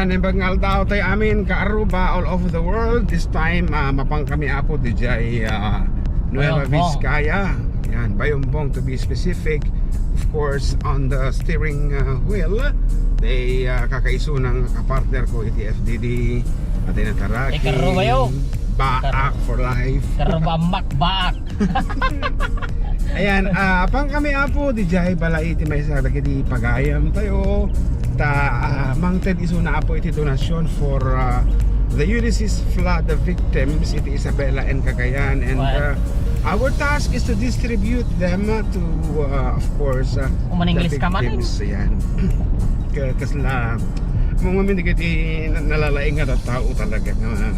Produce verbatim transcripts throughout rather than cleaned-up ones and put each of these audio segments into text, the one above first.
Naimbag nga aldaw tayo amin, kaaruba all over the world. This time, ah, mapan kami, Apo, dijay, ah, Nueva Bayombong. Vizcaya. Yan, Bayombong to be specific. Of course, on the steering, ah, wheel, they, ah, kakaisuna nga kapartner ko iti F D D, at Ikaruba yo. Baak for life. Karuba makbak. Ayan, ah, apan kami, Apo, dijay balay iti maysa dagiti pagayam tayo. Ta, ah, mangted isuna, Apo, iti donasyon for, ah, the Ulysses flood victims iti Isabela and Cagayan. And, Wow. uh, our task is to distribute them, uh, to, uh, of course, uh, Uman the English ka man, eh. victims. Ayan. Ka-, kasla, mo ngamin dagiti na-, nalalaing nga tao talaga nga,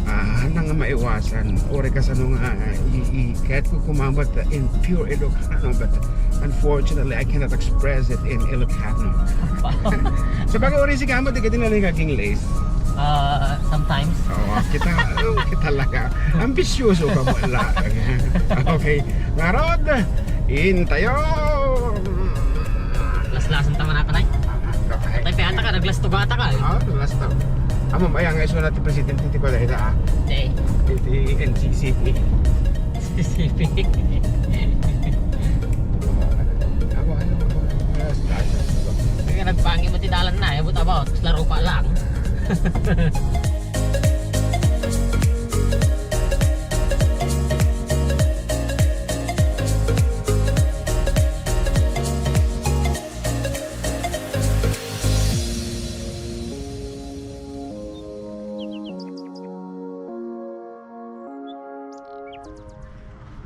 ah, haan nga maiwasan. Uri kasano nga, ah, i-, i-, kahit ko kumamot in pure Ilocano, but unfortunately, I cannot express it in Ilocano. Sabagay, uri siguro, di ka din naging English. Ah, sometimes. Oo, kita, oo, kita talaga. Ambisyoso ka mo lang. Okay. Ngarod, intayo. Laslasan ta man ako, Nay. Okay. Tay, piyata ka, naglastugata ka, eh. Ah, last time. Amo, ay, ang iso natin presidente, ti pala ita, ah. Jay. Iti N C C P. Specific. Amo, ano, ano, ano, ano, ano, ano, ano, Kaya nagpangi mo ti dalan na, eh, but about, laro pa lang.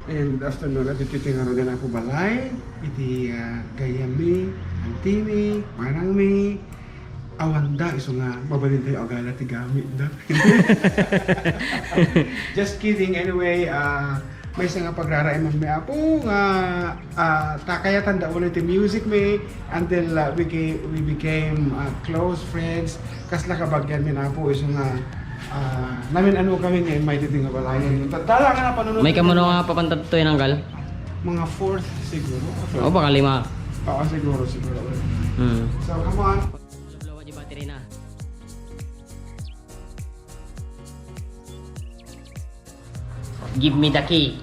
Ayan, good afternoon. At iti tingarugan ako balay, iti, ah, gayami, antimi, manangmi, awanda, isu nga, mabalin tayo agala ti gamit da. Just kidding. Anyway, ah, maysa nga pagraraemanmi, Apo, nga, ah, ta kayatan da ulit ti music mi until, ah, we ga-, we became, ah, close friends. Kasla kabagian mi, Apo, isu nga, ah, namin ano kami nga immay didi nga balayan. Tadala nga napanunod. May kamuno nga papantad to, Inanggal? Mga fourth siguro. O, baka lima. Oo, siguro, siguro. Hmm. So, come on. Malablawa di battery na. Give me the key.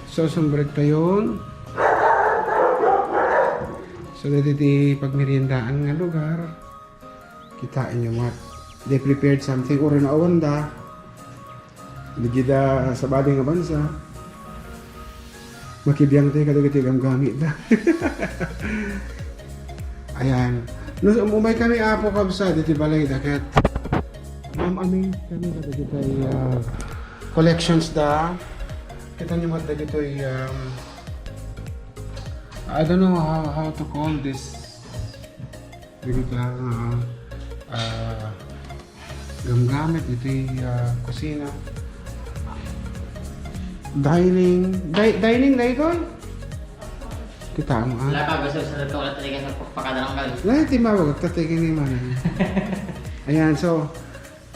So, sumbrek tayon. So, dati ti pagmeriendaan nga lugar. Kitaenyo met. They prepared something. Uri na awanda. Dagita sabali nga bansa, makibiang tayo kadagiti gamgamit da. Ayan. No, umay kami, Apo, kabsat, iti balay da ket ma-amaze kami kadagiti, ah, collections da. Kita niyo met dagitoy, um, I don't know how, how to call this. Dagita nga, ah, gamgamit iti, ah, kusina. Dining. Di-, dining daytoy? Kita mo, ah. Wala ka, basta sa totoo lang talaga sa pagpakadalang gawin. Wala, timawag. Tatay ka ni Manang. Ayan, so,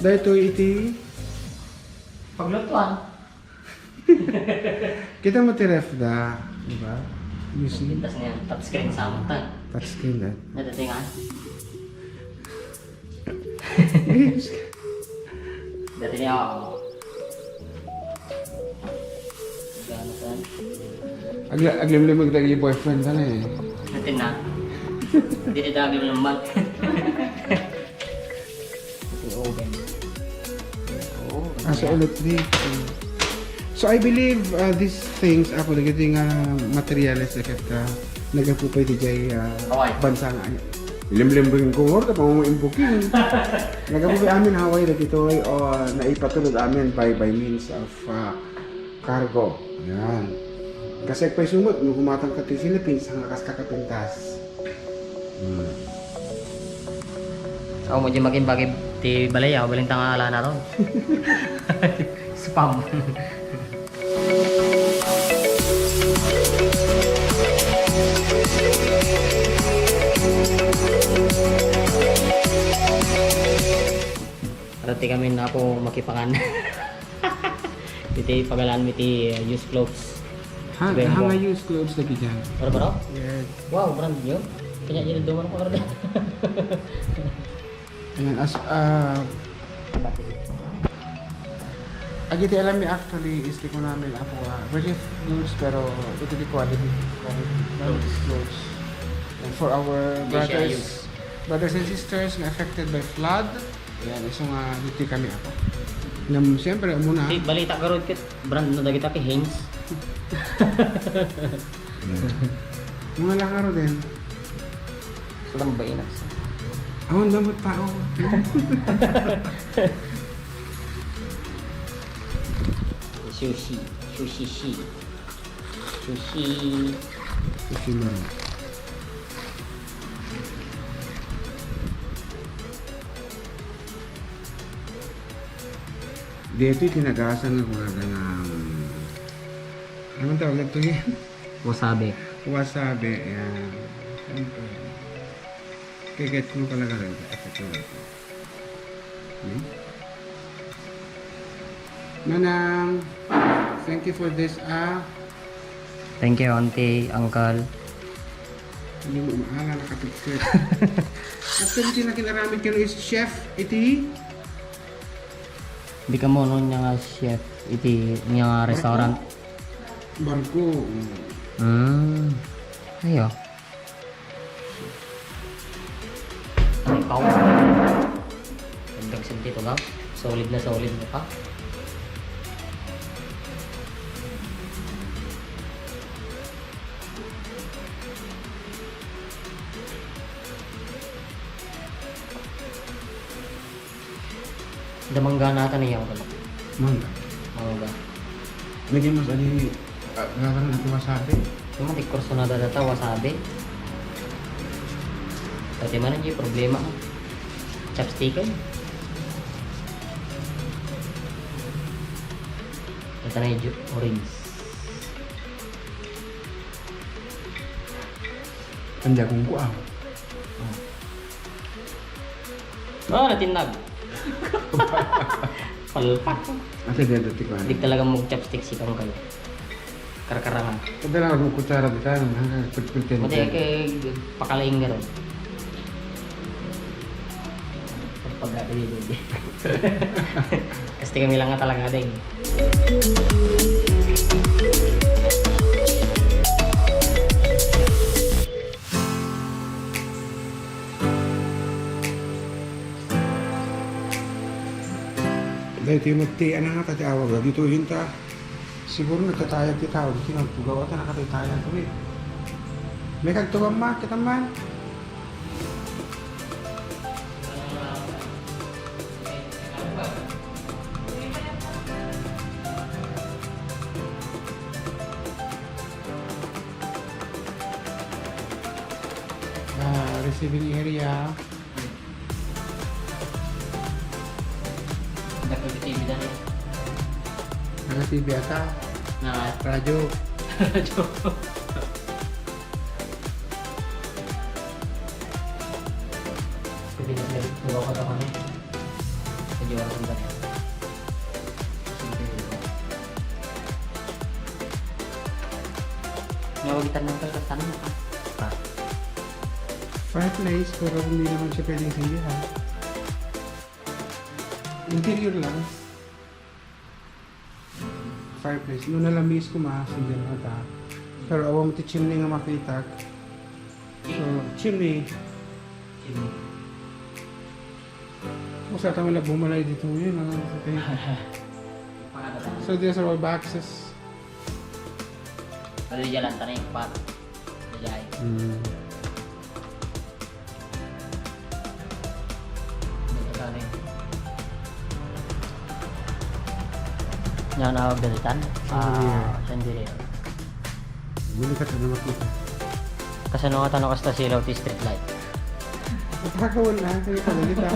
daytoy iti paglutuan. Kita mo ti ref da, di ba? You see? Pintas niya, touchscreen sa amin ta. Touchscreen da. Nadating ah. Dati niya ako. Gano'n ka? Agla-, aglimlimag lagi boyfriend ka na eh. Dati na. Hindi na dami ng mag. Ito oven. Oo, Ah, sa yan. Electric. So, I believe, uh, these things, ako, dagiti nga materials, ket, uh, nagapupay di jay, uh, Hawaii. Bansa nga. Limlimbing ko, or, tapos mo imbuking. Nagapupay amin Hawaii, dagitoy, o, naipatulod amin by, by means of, uh, cargo. Yan. Kasi pa'y sumot, no, humatang ka ti Philippines, ang akas kakapintas. Hmm. Ako mo di maging bagay ti balay, ah. Balintang nga ala na ron. Spam. Arati kami na po makipangan. Iti pagalaan mi ti, uh, used clothes. Ha, Rainbow. Hanga use clothes lagi dyan. Baro, baro? Yes. Wow, brand new. Kanya yun, duman ko, brother. Ayan, as, ah, agiti alam mi actually is di ko namin ako, ah, relief goods, pero ito di quality, quality clothes, clothes. And for our Hindi siya brothers, brothers and sisters nga affected by flood, ayan, isu nga ditoy kami ako. Nam, siyempre, muna. Ti, balita garud ket brand no dagita ket Hanes. Mga lakaro din. Sa tambay na. Awan damot tao. Sushi. Sushi shi. Sushi. Sushi man. Dito tinagasan ng mga ganang, anong tawag ito yan? Wasabi. Wasabi, yan. Siyempre. Kaya gets mo talaga rin. Ito ito. Hmm? Manang, thank you for this, ah. Thank you, auntie, uncle. Hindi mo maalam, nakapicture. Actually, iti nakinaramid kano is chef, iti? Di kamo no niya nga chef, iti niya nga restaurant. Barko, mm. Mm. Ayo. Ang ikaw. Dagdag senti to, ga. Solid na solid na pa. Da mangga nata ni yang pala. Mangga. Mangga. Lagi mas ali, ah, laran ati wasabi. Yung mati kurso na data wasabi. Pati man ang problema. Chopstick eh. Ito na yung ju-, orange. Ang jagung ko, ah. Oh. Oh, natinnag. Palpak. Asa dyan dati ko, ah? Di talaga mag-chopstick si Kangkal. Karkarangan. Kada lang akong kutsara di tayo, hanggang pagpagpagpagpag. Mati kay pakalaing nga ron. Pagpagpagpag. Kasi kami lang nga talaga, ding. Dahil ti magtian na nga, tati awag, dito hinta. Siguro nagtatayag ti tao, dito nagtugaw, ata nakataytayag ko eh. May kagtugaw ma, kita man. Ah, receiving area. Dapat T V na rin. Ano T V ata? Na. Radyo. Radyo. Pwede na sila, bukaw ka pa kami. Medyo oras ang dami. Sige. Nawagitan ng kalkatan mo ka. Ah. Fireplace, pero hindi naman siya pwedeng sindihan. Interior lang. Fireplace. No nalamiis ko, masindihan na ta. Pero awan ti chimney nga makita. So, chimney. Chimney. Kung sa tama na bumalay dito yun, ah, sa tayo. So, there's a roll boxes. Ano yung jalan? Tanay yung pat. Jai. Hmm. Ano ka ni? Yan ang galitan. Chandelier. Ah, chandelier. Bumili ka na makita. Kasano nga tanong kasta silaw ti street light? Pagkakawan na, kaya pala kita.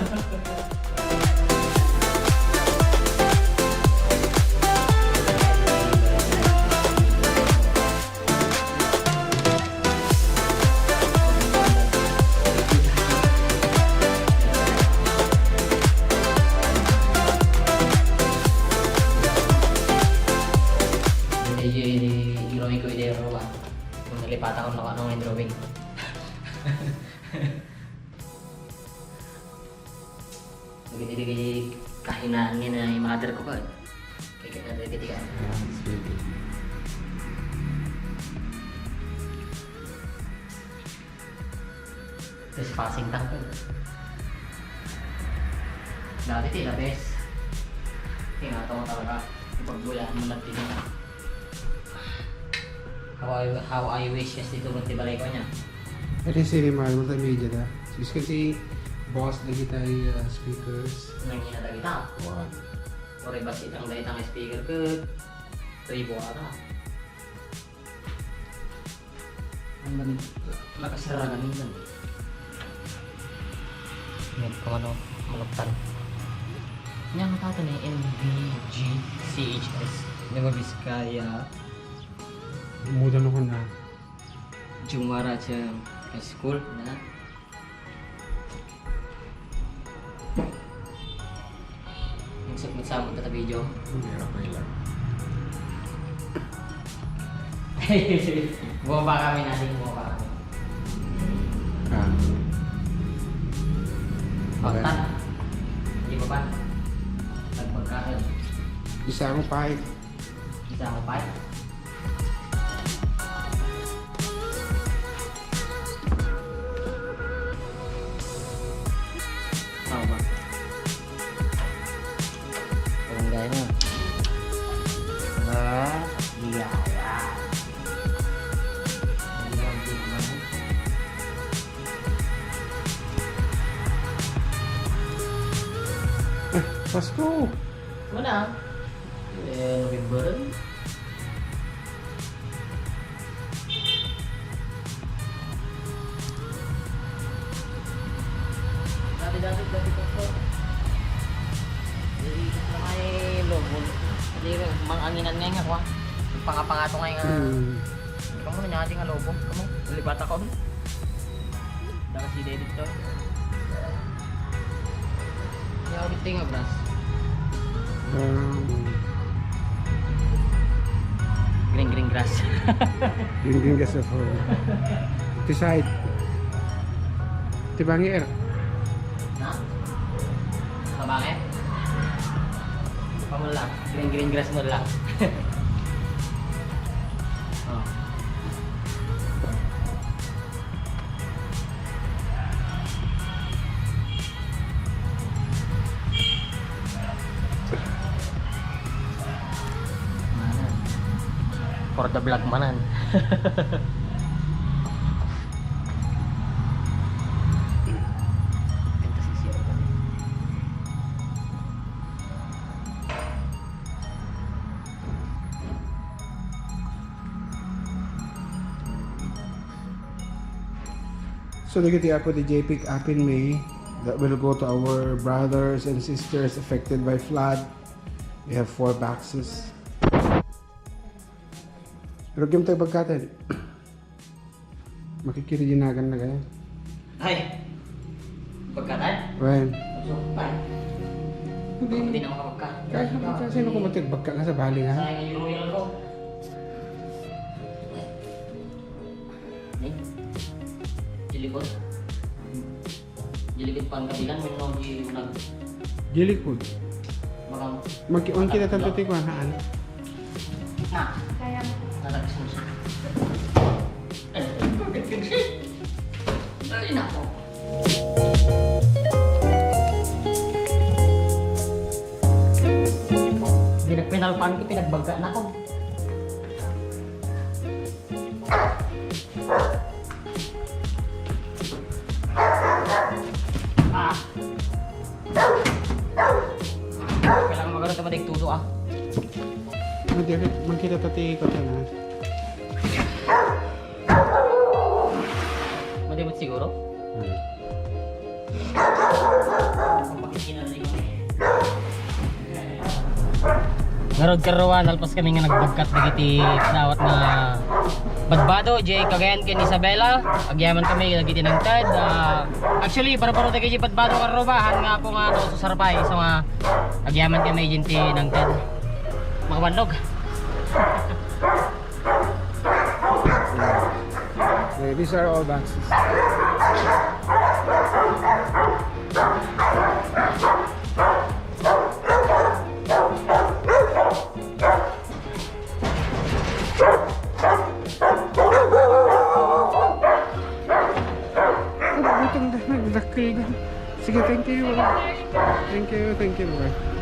Drawing ko idi, Roba. Kung nalipatan ko, nakuha nga drawing. Dagiti kahinaan nga ni mother ko, pay. Kay, kay, kay, kay, kay, Ah, sige. Trespassing tayo. Dati ti labes. Tingnan mo talaga. Ipagbuya mo lang tingnan. How I, how I wish yes dito mo ti balay ko niya. Iti cinema, multimedia da. Sus, kasi boss na kita, uh, speakers. Nangina da kita. Kuan. Ore, basi itang dayta nga speaker ko. Tribo ata. Ang ganun. Nakasara ganun yan. Ngayon pa, ano, maluktan. Yan ang tata ni M V G C H S. Nueva Vizcaya. Umudan ako na. Jumara siya sa school na. Nagsukmit sa amon data video. Hindi, okay lang. Bumaba kami natin, bumaba kami. Ah. Pagtan. Hindi ba ba? Nagpagkain. Isa ang pahit. Isa ang pahit. Tama. Barangay na. Ah, iya, iya. Iya, iya, iya. Eh, Pasko! Wala. Eh, November. Dati-dati, dati pa po. Dili lang ay lubon. Dili, manganginan nga nga, wa. Pangapangato nga nga. Hmm. Kamu na nga, di nga lubon. Kamu, lipat ako. Daka si David to. Yaw, dito nga, bras. Um, Green, green grass. Green, green grass of, uh, ti side. Ti bangir. Ha? Kabangi? Pamula. Green, green grass mo lang. Oh. For the vlog manan. So, dagiti apo ti J P apin mi that will go to our brothers and sisters affected by flood. We have four boxes. Pero game tayo pagkatan. Makikiriginagan na kaya. Ay! Pagkatan? Ryan. So, ay. Hindi. Hindi na makapagka. Kaya sa pagka, sino ko matigpagka nga sa bali, ha? Sayang yung royal ko. Ay. Dilikod. Dilikod pang kabilan, may no, di nag- Dilikod. Baka Magki-, on kita tanto ti kuan, haan. Na. Kaya mo. Natagis mo siya. Ay, bakit kasi? Ay, nako. Pinagpinalpan ko, pinagbagka na ko. Ah. Kailangan magano tayo madigtudo, ah. Ano, di, magkita ta ti kotse na. Madimot siguro? Hmm. Ngarud karua, nalpas kami nga nagbagkat dagiti dawat nga badbado, jay Cagayan ken Isabela. Agyaman kami dagiti nangted. Ah, actually, barbaro dagiti badbado karua, han nga apo nga naususar pay. So nga, agyaman kami dagiti nangted. Makabandog. These are all boxes. Nagutom na, nagdakkel na. Sige, thank you. Thank you, thank you, bye.